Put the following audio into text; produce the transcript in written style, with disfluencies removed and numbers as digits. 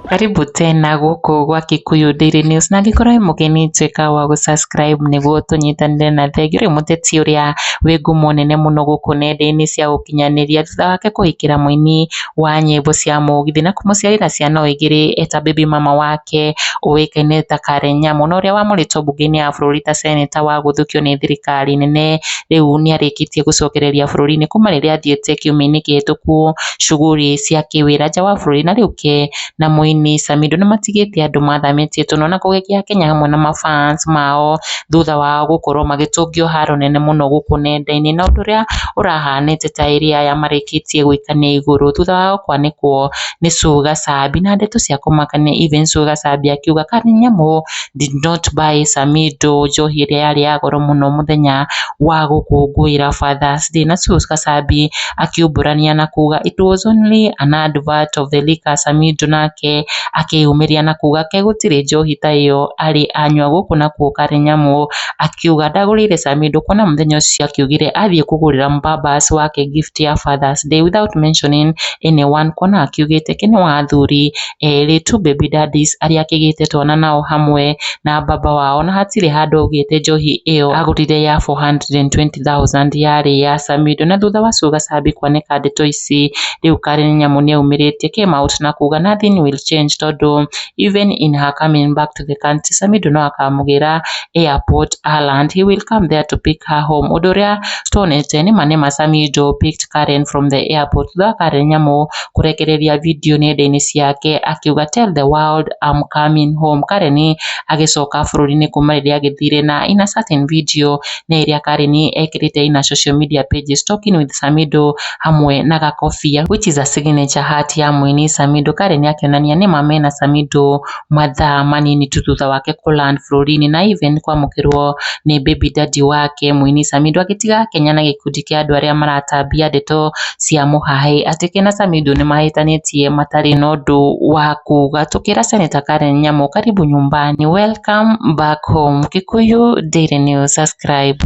Karibu tena gũkũ gwa Kikuyu Daily News, na angĩkorwo wĩ mũgeni tuĩka wa gũ-subscribe nĩguo tũnyitanĩre na thengiũ. Rĩu mũteti ũrĩa wĩ ngumo nene mũno gũkũ nenda-inĩ cia ũkinyanĩria thutha wake kũhikĩra mũini wa nyĩmbo cia mũgithi na kũmũciarĩra ciana o igĩrĩ eta baby mama wake ũĩkaine ta Karen Nyamu, na ũrĩa wamũrĩtwo mbunge-inĩ ya bũrũri ta seneta wa gũthukio nĩ thirikari nene, rĩu nĩarĩkĩtie gũcokereria bũrũri-inĩ kuma rĩrĩa athiĩte kiumia-inĩ kĩhĩtũku shughuli cia kĩwĩra nja wa bũrũri. Na rĩu ke na mũini Samidoh nĩmatigĩte andũ mathamĩtie tũnua na kũgegia Kenya hamwe na mafans mao thutha wao gũkorwo magĩtũngio haro nene mũno gũkũ nenda-inĩ, na ũndũ ũrĩa ũrahanĩte ta ĩrĩa aya marĩkĩtie gũikania igũrũ thutha wao kwanĩkwo nĩ Sugar Sambi na ndeto cia kũmakania. Even Sugar Sambi akiuga Karen Nyamu did not buy Samidoh njohi ĩrĩa yarĩ ya goro mũno mũthenya wa gũkũngũĩra Father's Day, na Sugar Sambi akiumbũrania na kuga it was only an advert of the liquor. Samidoh nake akĩyumĩria na kuga ke gũtirĩ njohi ta ĩyo arĩ anyua gũkũ, nakuo Karen Nyamu akiuga ndagũrĩire Samidoh kuona mũthenya ũcio akiugire athiĩ kũgũrĩra mbabas wake gift ya Father's Day without mentioning anyone, kuona akiugĩte ke nĩ wa athuri erĩ, two baby daddies arĩa akĩgĩte twana nao hamwe na baba wao, na hatirĩ handũ augĩte njohi ĩyo agũrire ya 420,000 yarĩ ya Samidoh. Na thutha wa Sugar Sambi kwanĩka ndeto ici, rĩu Karen Nyamu nĩaumĩrĩtie, came out na kuga nothing will change tondũ even in her coming back to the country Samidoh no akamũgĩra airport Ireland, he will come there to pick her home. Ũndũ ũrĩa tuonete nĩma nĩma Samidoh picked Karen from the airport thutha wa Karen Nyamu kũrekereria video nenda-inĩ ciake akiuga tell the world I'm coming home. Karen agĩcoka bũrũri-inĩ kuma rĩrĩa agĩthire, na in a certain video nĩ ĩrĩa Karen ekĩrĩte in a social media pages talking with Samidoh hamwe na gakobia which is a signature hat ya mũini Samidoh. Karen akĩonania nĩma mena Samidoh mathaa manini tu thutha wake kũ-land bũrũri-inĩ na even kwamũkĩrwo nĩ baby daddy wake mũini Samidoh, agĩtiga Kenya na gĩkundi kĩa andũ arĩa maratambia ndeto cia mũhahe atĩ ke na Samidoh nĩmahĩtanĩtie matarĩ na ũndũ wa kuga. Tũkĩra Senator Karen Nyamu karibu nyumbani, welcome back home. Kikuyu Daily News, subscribe.